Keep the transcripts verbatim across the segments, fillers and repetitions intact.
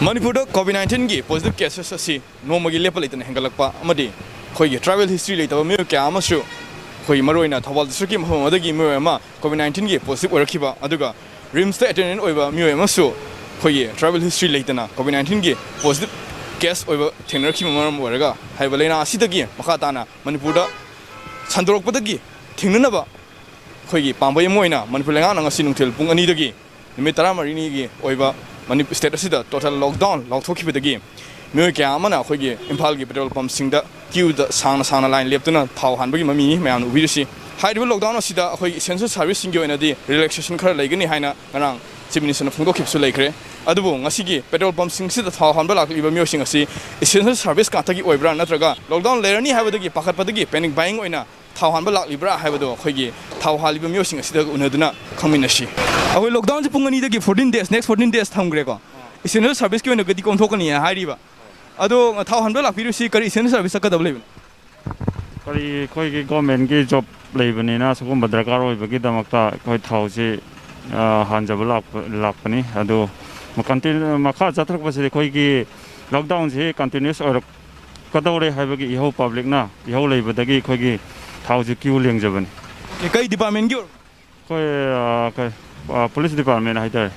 ꯃꯅꯤꯄꯨꯔꯗ ꯀꯣꯚꯤꯗ ꯅꯥꯏꯟꯇꯤꯟꯒꯤ positive cases ꯑꯁꯤ ꯅꯣꯡꯃꯒꯤ ꯂꯦꯞꯄ ꯂꯩꯇꯅ ꯍꯦꯟꯒꯠꯂꯛꯄ ꯑꯃꯗꯤ ꯑꯩꯈꯣꯏꯒꯤ ꯇ꯭ꯔꯥꯏꯕꯦꯜ ꯍꯤꯁꯇ꯭ꯔꯤ ꯂꯩꯇꯕ ꯃꯤꯑꯣꯏ ꯀꯌꯥ ꯑꯃꯁꯨ ꯑꯩꯈꯣꯏꯒꯤ ꯃꯔꯨꯑꯣꯏꯅ ꯊꯧꯕꯥꯜ ꯗꯤꯁꯇ꯭ꯔꯤꯛꯀꯤ ꯃꯐꯝ ꯑꯃꯗꯒꯤ ꯃꯤꯑꯣꯏ ꯑꯃ ꯀꯣꯚꯤꯗ ꯅꯥꯏꯟꯇꯤꯟꯒꯤ ꯄꯣꯖꯤꯇꯤꯚ ꯑꯣꯏꯔꯛꯈꯤꯕ, ꯑꯗꯨꯒ ꯔꯤꯝꯁꯇ ꯑꯦꯇꯦꯟꯗꯦꯟ ꯑꯣꯏꯕ ꯃꯤꯑꯣꯏ ꯑꯃꯁꯨ ꯑꯩꯈꯣꯏꯒꯤ ꯇ꯭ꯔꯥꯏꯕꯦꯜ ꯍꯤꯁꯇ꯭ꯔꯤ ꯂꯩꯇꯅ ꯀꯣꯚꯤꯗ ꯅꯥꯏꯟꯇꯤꯟꯒꯤ ꯄꯣꯖꯤꯇꯤꯚ ꯀꯦꯁ ꯑꯣꯏꯕ ꯊꯦꯡꯅꯔꯛꯈꯤꯕ ꯃꯔꯝ ꯑꯣꯏꯔꯒ ꯍꯥꯏꯔꯤꯕ ꯂꯥꯏꯅꯥ ꯑꯁꯤꯗꯒꯤ ꯃꯈꯥ ꯇꯥꯅ ꯃꯅꯤꯄꯨꯔꯗ ꯁꯟꯗꯣꯔꯛꯄꯗꯒꯤ ꯊꯤꯡꯅꯅꯕ ꯑꯩꯈꯣꯏꯒꯤ ꯄꯥꯝꯕꯩ ꯑꯃ ꯑꯣꯏꯅ ꯃꯅꯤꯄꯨꯔ ꯂꯩꯉꯥꯛꯅ ꯉꯁꯤ ꯅꯨꯡꯊꯤꯜ ꯄꯨꯡ ꯑꯅꯤꯗꯒꯤ ꯅꯨꯃꯤꯠ ꯇꯔꯥꯃꯔꯤꯅꯤꯒꯤ ꯑꯣꯏꯕ ꯃꯅꯤ-, ꯁ꯭ꯇꯦꯠ ꯑꯁꯤꯗ ꯇꯣꯇꯦꯜ ꯂꯣꯛꯗꯥꯎꯟ ꯂꯥꯎꯊꯣꯛꯈꯤꯕꯗꯒꯤ ꯃꯤꯑꯣꯏ ꯀꯌꯥ ꯑꯃꯅ ꯑꯩꯈꯣꯏꯒꯤ ꯏꯝꯐꯥꯜꯒꯤ ꯄꯦꯇ꯭ꯔꯣꯜ ꯄꯝꯁꯤꯡꯗ ꯀ꯭ꯌꯨꯗ ꯁꯥꯡꯅ ꯁꯥꯡꯅ ꯂꯥꯏꯟ ꯂꯦꯞꯇꯨꯅ ꯊꯥꯎ ꯍꯥꯟꯕꯒꯤ ꯃꯃꯤꯅꯤ ꯃꯌꯥꯝꯅ ꯎꯕꯤꯔꯤꯁꯤ꯫ ꯍꯥꯏꯔꯤꯕ ꯂꯣꯛꯗꯥꯎꯟ ꯑꯁꯤꯗ ꯑꯩꯈꯣꯏꯒꯤ ꯏꯁꯦꯟꯁꯤꯌꯦꯜ ꯁꯥꯔꯚꯤꯁꯁꯤꯡꯒꯤ ꯑꯣꯏꯅꯗꯤ ꯔꯤꯂꯦꯛꯁꯦꯁꯟ ꯈꯔ ꯂꯩꯒꯅꯤ ꯍꯥꯏꯅ ꯉꯔꯥꯡ ꯆꯤꯐ ꯃꯤꯅꯤꯁꯇꯔꯅ ꯐꯣꯡꯗꯣꯛꯈꯤꯕꯁꯨ ꯂꯩꯈ꯭ꯔꯦ꯫ ꯑꯗꯨꯕꯨ ꯉꯁꯤꯒꯤ ꯄꯦꯇ꯭ꯔꯣꯜ ꯄꯝꯁꯤꯡꯁꯤꯗ ꯊꯥꯎ ꯍꯥꯟꯕ ꯂꯥꯛꯂꯤꯕ ꯃꯤꯑꯣꯏꯁꯤꯡ ꯑꯁꯤ ꯏꯁꯦꯟꯁꯤꯌꯦꯜ ꯁꯥꯔꯚꯤꯁ ꯉꯥꯛꯇꯒꯤ ꯑꯣꯏꯕ꯭ꯔꯥ, ꯅꯠꯇ꯭ꯔꯒ ꯂꯣꯛꯗꯥꯎꯟ ꯂꯩꯔꯅꯤ ꯍꯥꯏꯕꯗꯒꯤ ꯄꯥꯈꯠꯄꯗꯒꯤ ꯄꯦꯅꯤꯛ ꯕꯥꯏꯌꯤꯡ ꯑꯣꯏꯅ ꯊꯥꯎ ꯍꯥꯟꯕ ꯂꯥꯛꯂꯤꯕ꯭ꯔꯥ ꯍꯥꯏꯕꯗꯣ ꯑꯩꯈꯣꯏꯒꯤ ꯊꯥꯎ ꯍꯥꯜꯂꯤꯕ ꯃꯤꯑꯣꯏꯁꯤꯡ ꯑꯁꯤꯗ ꯎꯅꯗꯨꯅ ꯈꯪꯃꯤꯟꯅꯁꯤ꯫ ꯑꯩꯈꯣꯏ ꯂꯣꯛꯗꯥꯎꯟꯁꯦ ꯄꯨꯡ ꯑꯅꯤꯗꯒꯤ fourteen days, next fourteen days ꯊꯝꯈ꯭ꯔꯦꯀꯣ꯫ ꯏꯁꯦꯟꯁꯤꯌꯦꯜ ꯁꯥꯔꯚꯤꯁꯀꯤ ꯑꯣꯏꯅꯗꯤ ꯀꯣꯝꯊꯣꯛꯀꯅꯤ ꯍꯥꯏꯔꯤꯕ꯫ ꯑꯗꯣ ꯊꯥꯎ ꯍꯥꯟꯕ ꯂꯥꯛꯄꯤꯔꯨꯁꯤ ꯀꯔꯤ ꯏꯁꯦꯟꯁꯤꯌꯦꯜ ꯁꯥꯔꯚꯤꯁ ꯆꯠꯀꯗꯕ ꯂꯩꯕꯅꯣ? ꯀꯔꯤ, ꯑꯩꯈꯣꯏꯒꯤ ꯒꯣꯔꯃꯦꯟꯒꯤ ꯖꯣꯕ ꯂꯩꯕꯅꯤꯅ ꯁꯤꯒꯨꯝꯕ ꯗꯔꯀꯥꯔ ꯑꯣꯏꯕꯒꯤꯗꯃꯛꯇ ꯑꯩꯈꯣꯏ ꯊꯥꯎꯁꯤ, ꯑ, ꯍꯥꯟꯖꯕ ꯂꯥꯛꯄ, ꯂꯥꯛꯄꯅꯤ꯫ ꯑꯗꯨ ꯃ-, ꯀꯟꯇꯤ-, ꯃꯈꯥ ꯆꯠꯊꯔꯛꯄꯁꯤꯗꯤ ꯑꯩꯈꯣꯏꯒꯤ ꯂꯣꯛꯗꯥꯎꯟꯁꯤ ꯀꯟꯇꯤꯅ꯭ꯌꯨꯁ ꯑꯣꯏꯔꯛꯀꯗꯧꯔꯦ ꯍꯥꯏꯕꯒꯤ ꯏꯍꯧ ꯄꯕ꯭ꯂꯤꯛꯅ ꯏꯍꯧ ꯂꯩꯕꯗꯒꯤ ꯑꯩꯈꯣꯏꯒꯤ ꯊꯥꯎꯁꯤ ꯀ꯭ꯌꯨ ꯂꯦꯡꯖꯕꯅꯤ꯫ ꯑꯣꯀꯦ, ꯀꯩ ꯗꯤꯄꯥꯔꯠꯃꯦꯟꯒꯤ ꯑꯣꯏꯔꯕ? ꯑꯩꯈꯣꯏ, ꯑ, ꯀꯩ, ꯑ, ꯄꯨꯂꯤꯁ ꯗꯤꯄꯥꯔꯠꯃꯦꯟ ꯍꯥꯏꯇꯥꯔꯦ꯫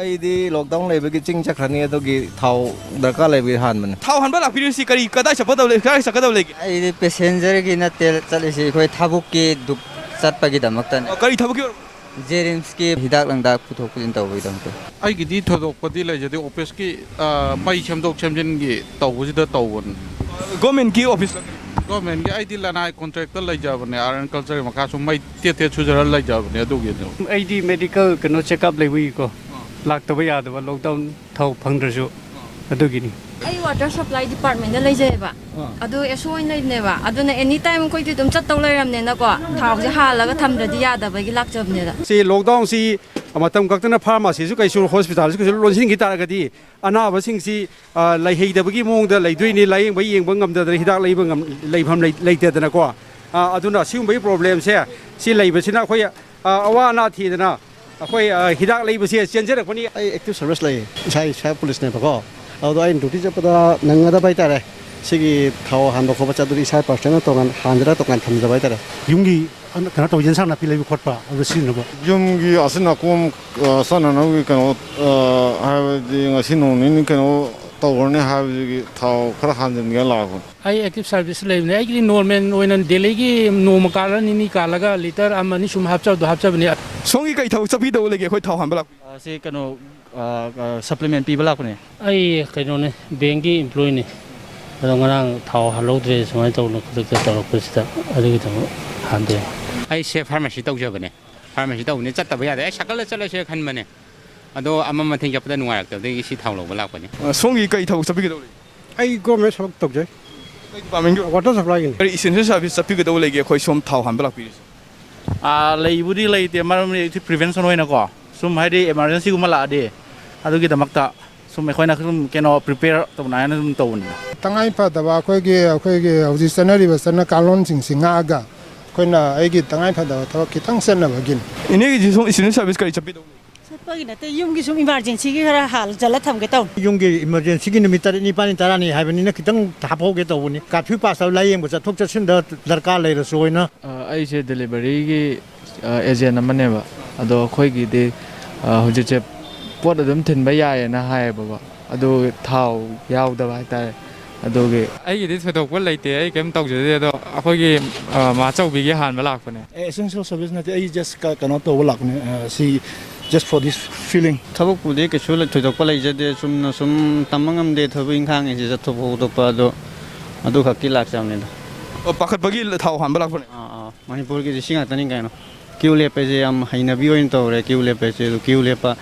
ꯑꯩꯗꯤ ꯂꯣꯛꯗꯥꯎꯟ ꯂꯩꯕꯒꯤ ꯆꯤꯡ ꯆꯠꯈ꯭ꯔꯅꯤ, ꯑꯗꯨꯒꯤ ꯊꯥꯎ ꯗꯔꯀꯥꯔ ꯂꯩꯕꯒꯤ ꯍꯥꯟꯕꯅꯤ꯫ ꯊꯥꯎ ꯍꯥꯟꯕ ꯂꯥꯛꯄꯤꯔꯤꯁꯤ ꯀꯔꯤ, ꯀꯗꯥꯏ ꯆꯠꯀꯗꯕ ꯂꯩ, ꯀꯗꯥꯏ ꯆꯠꯀꯗꯕ ꯂꯩꯒꯦ? ꯑꯩꯗꯤ ꯄꯦꯁꯦꯟꯖꯔꯒꯤ ꯅꯠꯇꯦ ꯆꯠꯂꯤꯁꯤ, ꯑꯩꯈꯣꯏ ꯊꯕꯛꯀꯤ ꯗꯨ-, ꯆꯠꯄꯒꯤꯗꯃꯛꯇꯅꯤ꯫ ꯑ, ꯀꯔꯤ ꯊꯕꯛꯀꯤ ꯑꯣꯏꯔꯕ? ꯖꯦꯅꯤꯝꯁꯀꯤ ꯍꯤꯗꯥꯛ ꯂꯥꯡꯊꯛ ꯄꯨꯊꯣꯛ ꯄꯨꯁꯤꯟ ꯇꯧꯕꯒꯤꯗꯃꯛꯇ꯫ ꯑꯩꯒꯤꯗꯤ ꯊꯣꯏꯗꯣꯛꯄꯗꯤ ꯂꯩꯖꯗꯦ, ꯑꯣꯐꯤꯁꯀꯤ, ꯑ, ꯃꯩ ꯁꯦꯝꯗꯣꯛ ꯁꯦꯝꯖꯤꯟꯒꯤ ꯇꯧꯕꯁꯤꯗ ꯇꯧꯕꯅꯤ꯫ ꯒꯣꯔꯃꯦꯟꯒꯤ ꯑꯣꯐꯤꯁ? ꯒꯣꯔꯃꯦꯟꯒꯤ, ꯑꯩꯗꯤ ꯂꯅꯥꯏ ꯀꯣꯟꯇ꯭ꯔꯦꯛꯇ ꯂꯩꯖꯕꯅꯦ, ꯑꯥꯔꯠ ꯑꯦꯟ ꯀꯜꯆꯔꯒꯤ ꯃꯈꯥ ꯁꯨꯝ ꯃꯩ ꯇꯦꯠ ꯇꯦꯠ ꯁꯨꯖꯔ ꯂꯩꯖꯕꯅꯦ ꯑꯗꯨꯒꯤꯗꯣ꯫ ꯑꯩꯗꯤ ꯃꯦꯗꯤꯀꯦꯜ ꯀꯩꯅꯣ ꯆꯦꯛꯑꯞ ꯂꯩꯕꯒꯤꯀꯣ, ꯂꯥꯛꯇꯕ ꯌꯥꯗꯕ, ꯂꯣꯛꯗꯥꯎꯟ ꯊꯥꯎ ꯐꯪꯗ꯭ꯔꯁꯨ, ꯑꯗꯨꯒꯤꯅꯤ꯫ ꯑꯩ ꯋꯥꯇꯔ ꯁꯄ꯭ꯂꯥꯏ ꯗꯤꯄꯥꯔꯠꯃꯦꯟꯗ ꯂꯩꯖꯩꯑꯕ꯫ ꯑꯗꯨ ꯑꯦꯁ ꯑꯣ ꯑꯣꯏꯅ ꯂꯩꯕꯅꯦꯕ꯫ ꯑꯗꯨꯅ ꯑꯦꯅꯤ ꯇꯥꯏꯝ ꯑꯩꯈꯣꯏꯗꯤ ꯑꯗꯨꯝ ꯆꯠꯇꯧ ꯂꯩꯔꯕꯅꯤꯅꯀꯣ, ꯊꯥꯎꯁꯦ ꯍꯥꯜꯂꯒ ꯊꯝꯗ꯭ꯔꯗꯤ ꯌꯥꯗꯕꯒꯤ ꯂꯥꯛꯆꯕꯅꯦꯕ꯫ ꯁꯤ ꯂꯣꯛꯗꯥꯎꯟꯁꯤ ꯃꯇꯝ ꯈꯛꯇꯅ ꯐꯥꯔꯃꯥꯁꯤꯁꯨ ꯀꯩꯁꯨ, ꯍꯣꯁꯄꯤꯇꯥꯜꯁꯨ ꯀꯩꯁꯨ ꯂꯣꯟꯁꯤꯟꯈꯤ ꯇꯥꯔꯒꯗꯤ ꯑꯅꯥꯕꯁꯤꯡꯁꯤ, ꯑ, ꯂꯩꯍꯩꯗꯕꯒꯤ ꯃꯑꯣꯡꯗ ꯂꯩꯗꯣꯏꯅꯤ, ꯂꯥꯌꯦꯡꯕ ꯌꯦꯡꯕ ꯉꯝꯗꯗꯅ ꯍꯤꯗꯥꯛ ꯂꯩꯕ ꯉꯝ-, ꯂꯩꯐꯝ ꯂꯩ-, ꯂꯩꯇꯗꯅꯀꯣ꯫ ꯑ, ꯑꯗꯨꯅ ꯁꯤꯒꯨꯝꯕꯒꯤ ꯄ꯭ꯔꯣꯕ꯭ꯂꯦꯝꯁꯦ ꯁꯤ ꯂꯩꯕꯁꯤꯅ ꯑꯩꯈꯣꯏ, ꯑ, ꯑꯋꯥ ꯑꯅꯥ ꯊꯤꯗꯅ ꯑꯩꯈꯣꯏ, ꯑ, ꯍꯤꯗꯥꯛ ꯂꯩꯕꯁꯦ ꯆꯦꯟꯖꯔꯛꯄꯅꯤ꯫ ꯑꯩ active service ꯂꯩꯌꯦ, ꯏꯁꯥ, ꯏꯁꯥ ꯄꯨꯂꯤꯁꯅꯦꯕꯀꯣ꯫ ꯑꯗꯣ ꯑꯩ duty ꯆꯠꯄꯗ ꯅꯪꯒꯗꯕ ꯍꯥꯏꯇꯥꯔꯦ꯫ ꯁꯤꯒꯤ ꯊꯥꯎ ꯍꯥꯟꯕ ꯈꯣꯠꯄ ꯆꯠꯄꯗꯨꯗꯤ ꯏꯁꯥ personal ꯇꯣꯉꯥꯟ ꯍꯥꯟꯖꯔ ꯇꯣꯉꯥꯟ ꯊꯝꯖꯕ ꯍꯥꯏꯇꯥꯔꯦ꯫ ꯌꯨꯝꯒꯤ, ꯑ, ꯀꯩꯅꯣ ꯇꯧꯕ, ꯌꯦꯟꯁꯥꯡ ꯅꯥꯄꯤ ꯂꯩꯕ ꯈꯣꯠꯄ ꯑꯗꯨ ꯁꯤꯖꯤꯟꯅꯕ꯫ ꯌꯨꯝꯒꯤ ꯑꯆꯤꯟ ꯑꯀꯣꯝ, ꯑ, ꯆꯥꯅꯅꯕꯒꯤ ꯀꯩꯅꯣ, ꯑ, ꯍꯥꯏꯕꯗꯤ ꯉꯁꯤ ꯅꯣꯡ ꯅꯤꯅꯤ ꯀꯩꯅꯣ ꯇꯧꯔꯅꯤ ꯍꯥꯏꯕꯗꯨꯒꯤ ꯊꯥꯎ ꯈꯔ ꯍꯥꯟꯖꯤꯟꯒꯦꯅ ꯂꯥꯛꯄꯅꯤ꯫ ꯑꯩ active service ꯂꯩꯕꯅꯦ꯫ ꯑꯩꯒꯤꯗꯤ normal ꯑꯣꯏꯅ daily ꯒꯤ ꯅꯣꯡꯃ ꯀꯥꯜꯂ ꯅꯤꯅꯤ ꯀꯥꯜꯂꯒ litre ꯑꯃ ꯑꯅꯤ ꯁꯨꯝ ꯍꯥꯞꯆꯕꯗꯣ ꯍꯥꯞꯆꯕꯅꯦ꯫ ꯁꯣꯝꯒꯤ ꯀꯩ ꯊꯕꯛ ꯆꯠꯄꯤꯗꯧꯕ ꯂꯩꯒꯦ? ꯑꯩꯈꯣꯏ ꯊꯥꯎ ꯍꯥꯟꯕ ꯂꯥꯛꯄꯤꯔꯤꯁꯦ꯫ ꯑ, ꯁꯤ ꯀꯩꯅꯣ, ꯑ, ꯑ, supplement ꯄꯤꯕ ꯂꯥꯛꯄꯅꯦ꯫ ꯑꯩ ꯀꯩꯅꯣꯅꯦ, bank ꯀꯤ employee ꯅꯦ꯫ ꯑꯗꯣ ꯉꯔꯥꯡ ꯊꯥꯎ ꯍꯥꯜꯍꯧꯗ꯭ꯔꯦ ꯁꯨꯃꯥꯏꯅ ꯇꯧꯗꯅ ꯈꯨꯗꯛꯇ ꯇꯧꯔꯛꯄꯁꯤꯗ ꯑꯗꯨꯒꯤꯗꯃꯛ ꯍꯥꯟꯗꯦ꯫ ꯑꯩꯁꯦ pharmacy ꯇꯧꯖꯕꯅꯦ꯫ Pharmacy ꯇꯧꯕꯅꯤ, ꯆꯠꯇꯕ ꯌꯥꯗꯦ꯫ ꯑꯩ ꯁꯥꯏꯀꯜꯗ ꯆꯠꯂꯁꯦ ꯈꯟꯕꯅꯦ꯫ ꯑꯗꯣ ꯑꯃ ꯃꯊꯦꯡ ꯆꯠꯄꯗ ꯅꯨꯡꯉꯥꯏꯔꯛꯇꯕꯗꯒꯤ ꯁꯤ ꯊꯥꯎ ꯂꯧꯕ ꯂꯥꯛꯄꯅꯤ꯫ ꯑ, ꯁꯣꯝꯒꯤ ꯀꯩ ꯊꯕꯛ ꯆꯠꯄꯤꯒꯗꯧꯕ ꯂꯩ? ꯑꯩ government ꯊꯕꯛ ꯇꯧꯖꯩ꯫ ꯀꯩ department ꯒꯤ? Water supply Guinea. ꯀꯔꯤ essential service ꯆꯠꯄꯤꯒꯗꯧꯕ ꯂꯩꯒꯦ? ꯑꯩꯈꯣꯏ ꯁꯣꯝ ꯊꯥꯎ ꯍꯥꯟꯕ ꯂꯥꯛꯄꯤꯔꯤꯁꯦ꯫ ꯑꯥ, ꯂꯩꯕꯨꯗꯤ ꯂꯩꯇꯦ, ꯃꯔꯝꯗꯤ ꯑꯩ prevention ꯑꯣꯏꯅꯀꯣ, ꯁꯨꯝ ꯍꯥꯏꯗꯤ emergency ꯒꯨꯝꯕ ꯂꯥꯛꯑꯗꯤ ꯑꯗꯨꯒꯤꯗꯃꯛꯇ ꯁꯨꯝ ꯑꯩꯈꯣꯏꯅ ꯁꯨꯝ ꯀꯩꯅꯣ prepare ꯇꯧꯅꯉꯥꯏꯅ ꯁꯨꯝ ꯇꯧꯕꯅꯤꯗ꯫ ꯇꯉꯥꯏ ꯐꯗꯕ ꯑꯩꯈꯣꯏꯒꯤ, ꯑꯩꯈꯣꯏꯒꯤ ꯍꯧꯖꯤꯛ ꯆꯠꯅꯔꯤꯕ ꯆꯠꯅ ꯀꯥꯡꯂꯣꯟꯁꯤꯡꯁꯤ ꯉꯥꯛꯑꯒ ꯑꯩꯈꯣꯏꯅ ꯑꯩꯒꯤ ꯇꯉꯥꯏ ꯐꯗꯕ ꯊꯕꯛ ꯈꯤꯇꯪ ꯆꯠꯅꯕꯒꯤꯅꯤ꯫ ꯏꯅꯦꯒꯤꯁꯤ ꯁꯣꯝ essential service ꯀꯔꯤ ꯆꯠꯄꯤꯗꯧꯕ? ꯆꯠꯄꯒꯤ ꯅꯠꯇꯦ, ꯌꯨꯝꯒꯤ ꯁꯨꯝ emergency ꯒꯤ ꯈꯔ ꯍꯥꯜ ꯆꯠꯂ ꯊꯝꯒꯦ ꯇꯧꯅꯤ꯫ ꯌꯨꯝꯒꯤ emergency ꯒꯤ ꯅꯨꯃꯤꯠ ꯇꯔꯦꯠꯅꯤ, ꯅꯤꯄꯥꯜꯅꯤ, ꯇꯔꯥꯅꯤ ꯍꯥꯏꯕꯅꯤꯅ ꯈꯤꯇꯪ ꯍꯥꯞꯍꯧꯒꯦ ꯇꯧꯕꯅꯤ꯫ Curfew pass ꯇꯧꯔ ꯂꯥꯏꯌꯦꯡꯕ ꯆꯠꯊꯣꯛ ꯆꯠꯁꯤꯟꯗ ꯗꯔꯀꯥꯔ ꯂꯩꯔꯁꯨ ꯑꯣꯏꯅ꯫ ꯑ, ꯑꯩꯁꯦ delivery ꯒꯤ, ꯑ, agent ꯑꯃꯅꯦꯕ꯫ ꯑꯗꯣ ꯑꯩꯈꯣꯏꯒꯤꯗꯤ, ꯑ, ꯍꯧꯖꯤꯛꯁꯦ ꯄꯣꯠ ꯑꯗꯨꯝ ꯊꯤꯟꯕ ꯌꯥꯏꯌꯦꯅ ꯍꯥꯏꯌꯦꯕꯀꯣ꯫ ꯑꯗꯨ ꯊꯥꯎ ꯌꯥꯎꯗꯕ ꯍꯥꯏꯇꯥꯔꯦ꯫ ꯑꯗꯨꯒꯤ ꯑꯩꯒꯤꯗꯤ ꯊꯣꯏꯗꯣꯛꯄ ꯂꯩꯇꯦ, ꯑꯩ ꯀꯩꯝ ꯇꯧꯖꯗꯦ꯫ ꯑꯗꯣ ꯑꯩꯈꯣꯏꯒꯤ, ꯑ, ꯃꯥꯆꯧꯕꯤꯒꯤ ꯍꯥꯟꯕ ꯂꯥꯛꯄꯅꯦ꯫ ꯑꯦ, essential service ꯅꯠꯇꯦ, ꯑꯩ just ꯀ-, ꯀꯩꯅꯣ ꯇꯧꯕ ꯂꯥꯛꯄꯅꯦ, ꯑ, ꯁꯤ just for this feeling꯫ ꯊꯕꯛꯄꯨꯗꯤ ꯀꯩꯁꯨ ꯂꯩ-, ꯊꯣꯏꯗꯣꯛꯄ ꯂꯩꯖꯗꯦ, ꯆꯨꯝꯅ ꯁꯨꯝ ꯇꯝꯕ ꯉꯝꯗꯦ, ꯊꯕꯛ ꯏꯪꯈꯥꯡ ꯑꯩꯁꯦ ꯆꯠꯊꯣꯛꯄ ꯈꯣꯠꯇꯣꯛꯄ, ꯑꯗꯣ ꯑꯗꯨ ꯈꯛꯀꯤ ꯂꯥꯛꯆꯕꯅꯤꯗ꯫ ꯑꯣ, ꯄꯥꯈꯠꯄꯒꯤ ꯊꯥꯎ ꯍꯥꯟꯕ ꯂꯥꯛꯄꯅꯦ? ꯑꯥ, ꯑꯥ, ꯃꯅꯤꯄꯨꯔꯒꯤꯗꯤ ꯁꯤ ꯉꯥꯛꯇꯅꯤ ꯀꯩꯅꯣ꯫ Queue ꯂꯦꯞꯄꯁꯦ ꯌꯥꯝ ꯍꯩꯅꯕꯤ ꯑꯣꯏꯅ ꯇꯧꯔꯦ, queue ꯂꯦꯞꯄꯁꯦ꯫ ꯑꯗꯨ queue ꯂꯦꯞꯄ,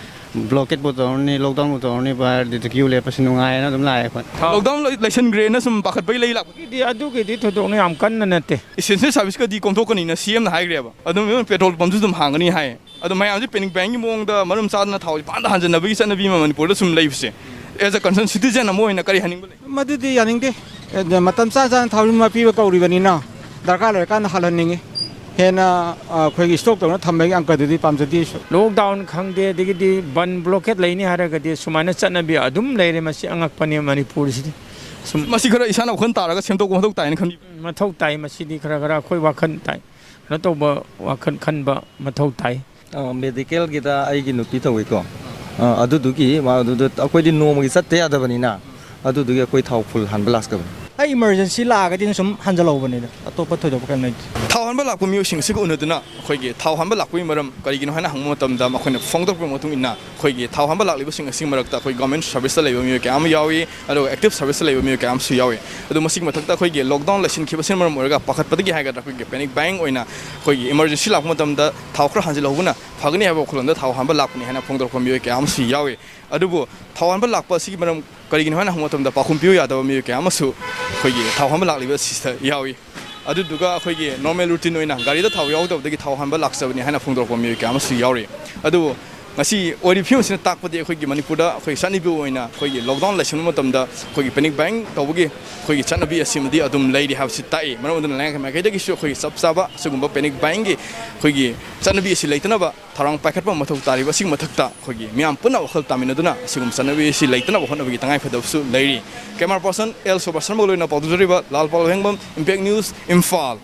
blockade ꯄꯨ ꯇꯧꯔꯅꯤ, lockdown ꯄꯨ ꯇꯧꯔꯅꯤꯕꯨ ꯍꯥꯏꯔꯗꯤ queue ꯂꯦꯞꯄꯁꯤ ꯅꯨꯡꯉꯥꯏꯌꯦꯅ ꯑꯗꯨꯝ ꯂꯥꯛꯑꯦ ꯑꯩꯈꯣꯏ꯫ Lockdown ꯂꯣꯏ-, ꯂꯩꯁꯟꯈ꯭ꯔꯦꯅ ꯁꯨꯝ ꯄꯥꯈꯠꯄꯒꯤ ꯂꯩ ꯂꯥꯛꯄ? ꯑꯗꯨꯒꯤꯗꯤ, ꯑꯗꯨꯒꯤꯗꯤ ꯊꯣꯏꯗꯣꯛꯅ ꯌꯥꯝ ꯀꯟꯅ ꯅꯠꯇꯦ꯫ Essential service ꯀꯗꯤ ꯀꯣꯝꯊꯣꯛꯀꯅꯤꯅ C M ꯅ ꯍꯥꯏꯈ꯭ꯔꯦꯕ꯫ ꯑꯗꯨꯝ petrol pump ꯁꯨ ꯑꯗꯨꯝ ꯍꯥꯡꯒꯅꯤ ꯍꯥꯏ꯫ ꯑꯗꯣ ꯃꯌꯥꯝꯁꯦ panic buying ꯒꯤ ꯃꯑꯣꯡꯗ ꯃꯔꯝ ꯆꯥꯗꯅ ꯊꯥꯎꯁꯦ ꯄꯪꯍꯥꯟꯗ ꯍꯥꯟꯖꯟꯅꯕꯒꯤ ꯆꯠꯅꯕꯤ ꯑꯃ ꯃꯅꯤꯄꯨꯔꯗ ꯁꯨꯝ ꯂꯩꯕꯁꯦ, as a concerned citizen ꯑꯃ ꯑꯣꯏꯅ ꯀꯔꯤ ꯍꯥꯏꯅꯤꯡꯕ ꯂꯩ? ꯃꯗꯨꯗꯤ ꯌꯥꯅꯤꯡꯗꯦ꯫ ꯑꯦ, ꯃꯇꯝ ꯆꯥ ꯆꯥꯅ ꯊꯥꯎꯁꯦ ꯄꯤꯕ ꯀꯧꯔꯤꯕꯅꯤꯅ ꯗꯔꯀꯥꯔ ꯂꯩꯔꯀꯥꯟꯗ ꯍꯥꯜꯍꯟꯅꯤꯡꯉꯤ꯫ ꯍꯦꯟꯅ ꯑꯩꯈꯣꯏꯒꯤ ꯏꯁꯇꯣꯛ ꯇꯧꯅ ꯊꯝꯕꯒꯤ ꯑꯪꯀꯗꯨꯗꯤ ꯄꯥꯝꯖꯗꯦ꯫ ꯂꯣꯛꯗꯥꯎꯟ ꯈꯪꯗꯦ, ꯑꯗꯒꯤꯗꯤ ꯕꯟ ꯕ꯭ꯂꯣꯀꯦꯠ ꯂꯩꯅꯤ ꯍꯥꯏꯔꯒꯗꯤ ꯁꯨꯃꯥꯏꯅ ꯆꯠꯅꯕꯤ ꯑꯗꯨꯝ ꯂꯩꯔꯦ꯫ ꯃꯁꯤ ꯑꯉꯛꯄꯅꯤ ꯃꯅꯤꯄꯨꯔꯁꯤꯗꯤ꯫ ꯁꯨꯝ ꯃꯁꯤ ꯈꯔ ꯏꯁꯥꯅ ꯋꯥꯈꯜ ꯇꯥꯔꯒ ꯁꯦꯝꯗꯣꯛꯄ ꯃꯊꯧ ꯇꯥꯏꯅ ꯈꯟꯕꯤ? ꯃꯊꯧ ꯇꯥꯏ꯫ ꯃꯁꯤꯗꯤ ꯈꯔ ꯈꯔ ꯑꯩꯈꯣꯏ ꯋꯥꯈꯜ ꯇꯥꯏ, ꯀꯩꯅꯣ ꯇꯧꯕ, ꯋꯥꯈꯜ ꯈꯟꯕ ꯃꯊꯧ ꯇꯥꯏ꯫ ꯑ, ꯃꯦꯗꯤꯀꯦꯜꯒꯤꯗ ꯑꯩꯒꯤ ꯅꯨꯄꯤ ꯇꯧꯋꯤꯀꯣ꯫ ꯑ, ꯑꯗꯨꯗꯨꯒꯤ ꯃꯥ ꯑꯗꯨꯗ ꯑꯩꯈꯣꯏꯗꯤ ꯅꯣꯡꯃꯒꯤ ꯆꯠꯇ ꯌꯥꯗꯕꯅꯤꯅ, ꯑꯗꯨꯗꯨꯒꯤ ꯑꯩꯈꯣꯏ ꯊꯥꯎ ꯐꯨꯜ ꯍꯥꯟꯕ ꯂꯥꯛꯆꯕꯅꯤ꯫ ꯑꯩ ꯏꯃꯥꯔꯖꯦꯟꯁꯤ ꯂꯥꯛꯑꯒꯗꯤ ꯁꯨꯝ ꯍꯟꯖꯜꯍꯧꯕꯅꯤꯗ, ꯑꯇꯣꯞꯄ ꯊꯣꯏꯗꯣꯛꯄ ꯀꯩꯝ ꯂꯩꯇꯦ꯫ ꯊꯥꯎ ꯍꯥꯟꯕ ꯂꯥꯛꯄ ꯃꯤꯑꯣꯏꯁꯤꯡ ꯑꯁꯤꯒ ꯎꯅꯗꯨꯅ ꯑꯩꯈꯣꯏꯒꯤ ꯊꯥꯎ ꯍꯥꯟꯕ ꯂꯥꯛꯄꯒꯤ ꯃꯔꯝ ꯀꯔꯤꯒꯤꯅꯣ ꯍꯥꯏꯅ ꯍꯪꯕ ꯃꯇꯝꯗ, ꯃꯈꯣꯏꯅ ꯐꯣꯡꯗꯣꯔꯛꯄꯒꯤ ꯃꯇꯨꯡ ꯏꯟꯅ ꯑꯩꯈꯣꯏꯒꯤ ꯊꯥꯎ ꯍꯥꯟꯕ ꯂꯥꯛꯂꯤꯕꯁꯤꯡ ꯑꯁꯤꯒꯤ ꯃꯔꯛꯇ ꯑꯩꯈꯣꯏ ꯒꯣꯔꯃꯦꯟ ꯁꯔꯚꯤꯁꯇ ꯂꯩꯕ ꯃꯤꯑꯣꯏ ꯀꯌꯥ ꯑꯃ ꯌꯥꯎꯏ, ꯑꯗꯨꯒ ꯑꯦꯛꯇꯤꯞ ꯁꯔꯚꯤꯁꯇ ꯂꯩꯕ ꯃꯤꯑꯣꯏ ꯀꯌꯥ ꯑꯃꯁꯨ ꯌꯥꯎꯏ꯫ ꯑꯗꯨ ꯃꯁꯤꯒꯤ ꯃꯊꯛꯇ ꯑꯩꯈꯣꯏꯒꯤ ꯂꯣꯛꯗꯥꯎꯟ ꯂꯩꯁꯤꯟꯈꯤꯕꯁꯤꯅ ꯃꯔꯝ ꯑꯣꯏꯔꯒ ꯄꯥꯈꯠꯄꯗꯒꯤ ꯍꯥꯏꯒꯗ꯭ꯔꯥ, ꯑꯩꯈꯣꯏꯒꯤ ꯄꯦꯅꯤꯛ ꯕꯥꯏꯡ ꯑꯣꯏꯅ ꯑꯩꯈꯣꯏꯒꯤ ꯏꯃꯥꯔꯖꯦꯟꯁꯤ ꯂꯥꯛꯄ ꯃꯇꯝꯗ ꯊꯥꯎ ꯈꯔ ꯍꯥꯟꯖꯤꯜꯍꯧꯕꯅ ꯐꯒꯅꯤ ꯍꯥꯏꯕ ꯋꯥꯈꯜꯂꯣꯟꯗ ꯊꯥꯎ ꯍꯥꯟꯕ ꯂꯥꯛꯄꯅꯤ ꯍꯥꯏꯅ ꯐꯣꯡꯗꯣꯔꯛꯄ ꯃꯤꯑꯣꯏ ꯀꯌꯥ ꯑꯃꯁꯨ ꯌꯥꯎꯏ꯫ ꯑꯗꯨꯕꯨ ꯊꯥꯎ ꯍꯥꯟꯕ ꯂꯥꯛꯄ ꯑꯁꯤꯒꯤ ꯃꯔꯝ ꯀꯔꯤꯒꯤꯅꯣ ꯍꯥꯏꯅ ꯍꯪꯕ ꯃꯇꯝꯗ ꯄꯥꯎꯈꯨꯝ ꯄꯤꯌꯨ ꯌꯥꯗꯕ ꯃꯤꯑꯣꯏ ꯀꯌꯥ ꯑꯃꯁꯨ ꯑꯩꯈꯣꯏꯒꯤ ꯊꯥꯎ ꯍꯥꯟꯕ ꯂꯥꯛꯂꯤꯕ ꯑꯁꯤꯗ ꯌꯥꯎꯏ꯫ ꯑꯗꯨꯗꯨꯒ ꯑꯩꯈꯣꯏꯒꯤ ꯅꯣꯔꯃꯦꯜ ꯔꯨꯇꯤꯟ ꯑꯣꯏꯅ ꯒꯥꯔꯤꯗ ꯊꯥꯎ ꯌꯥꯎꯗꯕꯗꯒꯤ ꯊꯥꯎ ꯍꯥꯟꯕ ꯂꯥꯛꯆꯕꯅꯤ ꯍꯥꯏꯅ ꯐꯣꯡꯗꯣꯔꯛꯄ ꯃꯤꯑꯣꯏ ꯀꯌꯥ ꯑꯃꯁꯨ ꯌꯥꯎꯔꯤ꯫ ꯑꯗꯨꯕꯨ ꯉꯁꯤ ꯑꯣꯏꯔꯤꯕ ꯐꯤꯕꯝ ꯑꯁꯤꯅ ꯇꯥꯛꯄꯗꯤ ꯑꯩꯈꯣꯏꯒꯤ ꯃꯅꯤꯄꯨꯔꯗ ꯑꯩꯈꯣꯏ ꯆꯠꯅꯕꯤ ꯑꯣꯏꯅ ꯑꯩꯈꯣꯏꯒꯤ ꯂꯣꯛꯗꯥꯎꯟ ꯂꯩꯁꯤꯟꯕ ꯃꯇꯝꯗ ꯑꯩꯈꯣꯏꯒꯤ ꯄꯦꯅꯤꯛ ꯕꯥꯏꯡ ꯇꯧꯕꯒꯤ ꯑꯩꯈꯣꯏꯒꯤ ꯆꯠꯅꯕꯤ ꯑꯁꯤꯃꯗꯤ ꯑꯗꯨꯝ ꯂꯩꯔꯤ ꯍꯥꯏꯕꯁꯤ ꯇꯥꯛꯏ꯫ ꯃꯔꯝ ꯑꯗꯨꯅ ꯂꯩꯉꯥꯛ ꯃꯥꯏꯀꯩꯗꯒꯤꯁꯨ ꯑꯩꯈꯣꯏꯒꯤ ꯆꯞ ꯆꯥꯕ ꯑꯁꯤꯒꯨꯝꯕ ꯄꯦꯅꯤꯛ ꯕꯥꯏꯡꯒꯤ ꯑꯩꯈꯣꯏꯒꯤ ꯆꯠꯅꯕꯤ ꯑꯁꯤ ꯂꯩꯇꯅꯕ ꯊꯧꯔꯥꯡ ꯄꯥꯏꯈꯠꯄ ꯃꯊꯧ ꯇꯥꯔꯤꯕ ꯑꯁꯤꯒꯤ ꯃꯊꯛꯇ ꯑꯩꯈꯣꯏꯒꯤ ꯃꯤꯌꯥꯝ ꯄꯨꯟꯅ ꯋꯥꯈꯜ ꯇꯥꯃꯤꯟꯅꯗꯨꯅ ꯑꯁꯤꯒꯨꯝꯕ ꯆꯠꯅꯕꯤ ꯑꯁꯤ ꯂꯩꯇꯅꯕ ꯍꯣꯠꯅꯕꯒꯤ ꯇꯉꯥꯏꯐꯗꯕꯁꯨ ꯂꯩꯔꯤ꯫ ꯀꯦꯃꯦꯔꯥ ꯄꯥꯔꯁꯟ ꯑꯦꯜ ꯁꯣꯕꯥꯁ ꯁꯔꯃꯒ ꯂꯣꯏꯅꯅ ꯄꯥꯎꯗꯨꯖꯔꯤꯕ ꯂꯥꯜ ꯄꯥꯜ ꯍꯦꯡꯕꯝ, ꯏꯝꯄꯦꯛ ꯅ꯭ꯌꯨꯁ, ꯏꯝꯐꯥꯜ꯫